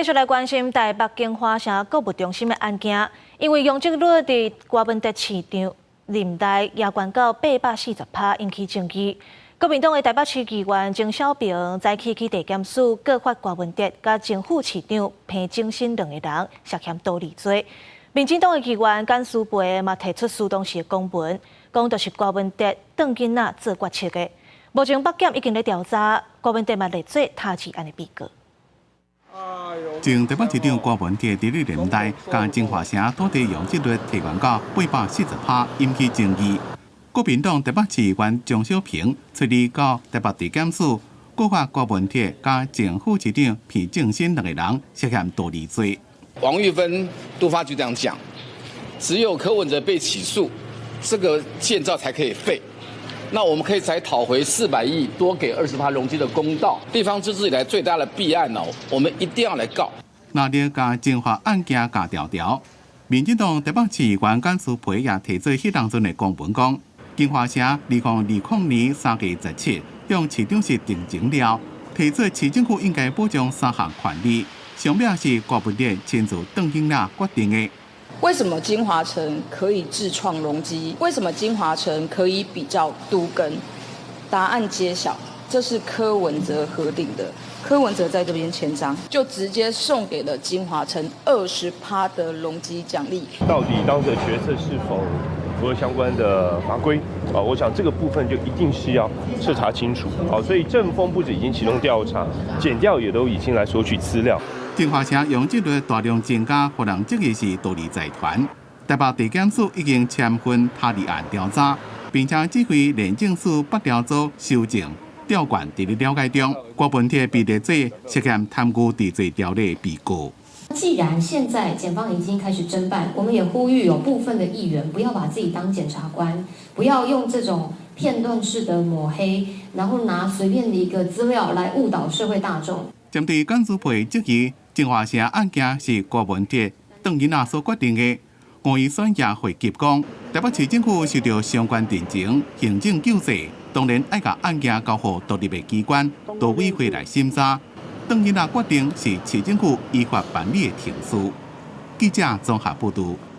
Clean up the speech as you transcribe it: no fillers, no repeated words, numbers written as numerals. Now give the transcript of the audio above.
繼續來關心台北京華城購物中心的案件，因為容積率佇柯文哲市長任內也懸到840%，引起爭議。國民黨的台北市議員鍾小平早起去地檢署告發柯文哲佮前副市長彭正新兩個人涉嫌盜利罪。民進黨的議員簡舒培嘛提出疏當時的公文，講就是柯文哲當囡仔做決策的。目前北檢已經咧調查，柯文哲嘛列做他治案的被告。前台北市長柯文哲佇咧任內，共京華城土地容積率提懸到840%，引起爭議。國民黨台北市議員鍾小平出嚟到台北地檢署告發柯文哲佮前副市長彭正新兩個人涉嫌盜利罪。王玉芬都發局長講，只有柯文哲被起訴，這個建造才可以廢。那我們可以才討回400億，多給20%容積的公道。地方自治以來最大的弊案哦，我們一定要來告。那你共京華案件共調調，民進黨台北市議員簡舒培也提出彼當陣的公文講，京華城2020年3月17向市長室陳情了，提出市政府應該保障三項權利，上尾是柯文哲親自當囡仔決定的。為什麼京華城可以自創容積？為什麼京華城可以比照都更？答案揭曉，這是柯文哲核定的。柯文哲在這邊簽章，就直接送給了京華城20%的容積獎勵。到底當時的決策是否符合相關的法規？啊，我想這個部分就一定是要徹查清楚。好，所以政風不止已經啟動調查，檢調也都已經來索取資料。京華城容積率大量增加，予人質疑是盜利財團。台北地檢署已經簽分他立案調查，並且指揮廉政署北調組修正調懸佇咧了解中。柯文哲被列做涉嫌貪污治罪條例被告。既然現在檢方已經開始偵辦，我們也呼籲有部分的議員不要把自己當檢察官，不要用這種片段式的抹黑，然後拿隨便的一個資料來誤導社會大眾。針對簡舒培質疑，京華城案件是柯文哲當囡仔所決定的，吳怡萱也回擊講，台北市政府收到相關陳情，行政救濟，當然愛共案件交予獨立的機關都委會來審查。當囡仔決定是市政府依法辦理的程序。記者綜合報導。